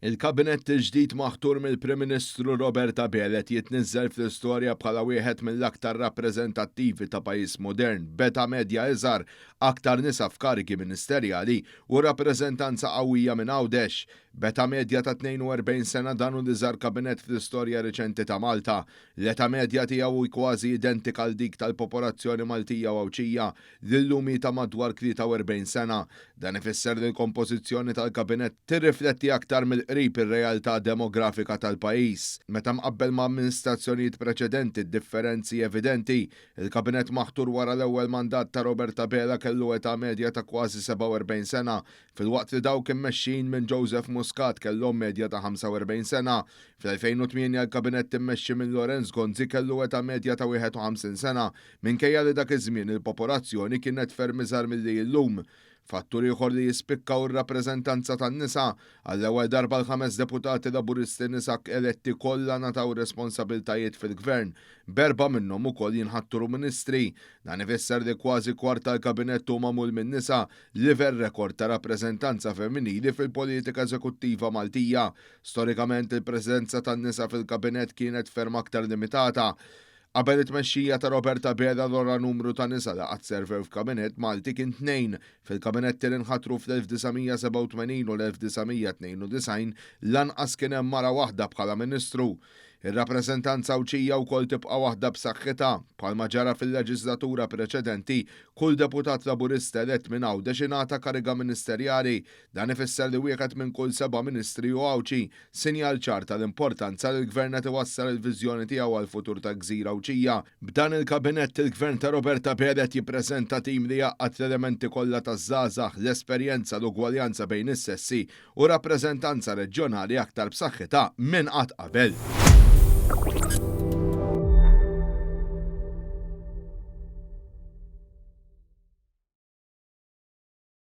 Il-Kabinett il-ġdid maħtur mill-Prim Ministru Robert Abela qed jitniżżel fl-istorja bħala wieħed mill-aktar rappreżentattivi ta' pajjiż modern, b'età medja iżgħar, aktar nisa f'karigi ministerjali u rappreżentanza qawwija minn Għawdex. B'età medja ta' 42 sena dan hu l-iżgħar kabinett fl-istorja riċenti ta' Malta. L-età medja tiegħu hi kważi identika għal dik tal-popolazzjoni Maltija u Għawdxija li llum hi ta' madwar 43 sena. Dan ifisser li l-kompożizzjoni tal-Kabinett tirrifletti aktar mill-qrib ir-realtà demografika tal-pajjiż. Meta mqabbel ma' amministrazzjonijiet preċedenti d-differenzi evidenti. Il-Kabinett maħtur wara l-ewwel mandat ta' Robert Abela kellu età medja ta' kważi 47 sena, filwaqt li dawk immexxijin minn Joseph Muscat kellhom medja ta' 45 sena. Fl-2008 l-Kabinett immexxi minn Lawrence Gonzi kellu età medja ta' 51 sena, minkejja li dak iż-żmien il-popolazzjoni kienet ferm iżgħar milli hi llum. Fattur ieħor li jispikka hu r-rappreżentanza tan-nisa. Għall-ewwel darba l-ħames deputati Laburisti nisa eletti kollha ngħataw responsabiltajiet fil-Gvern, b'erbgħa minnhom ukoll jinħatru ministri. Dan ifisser li kważi kwart tal-Kabinett hu magħmul minn nisa, livell rekord ta' rappreżentanza femminili fil-politika eżekuttiva Maltija. Storikament il-preżenza tan-nisa fil-Kabinett kienet ferm aktar limitata. Qabel it-tmexxija ta' Robert Abela l-ogħla numru ta' nisa li qatt servew f'kabinett Malti kien tnejn. Fil-kabinetti li nħatru fl-1987 u l-1992 lanqas kien hemm mara waħda bħala ministru. Ir-rappreżentanza Għawdxija wkoll tibqa' waħda b'saħħitha. Bħalma ġara fil-leġiżlatura preċedenti, kull deputat Laburista elett minn Għawdex ingħata kariga ministerjali. Dan ifisser li wieħed minn kull seba' ministri hu Għawdxi, Sinjal ċar tal-importanza li l-Gvern qed iwassal il-viżjoni tiegħu għall-futur tal-gżira Għawdxija. B'dan il-Kabinett, il-Gvern ta' Robert Abela qed jippreżenta tim li jgħaqqad l-elementi kollha taż-żgħażagħ, l-esperjenza, l-ugwaljanza bejn is-sessi u rappreżentanza reġjonali aktar b'saħħitha minn qatt qabel.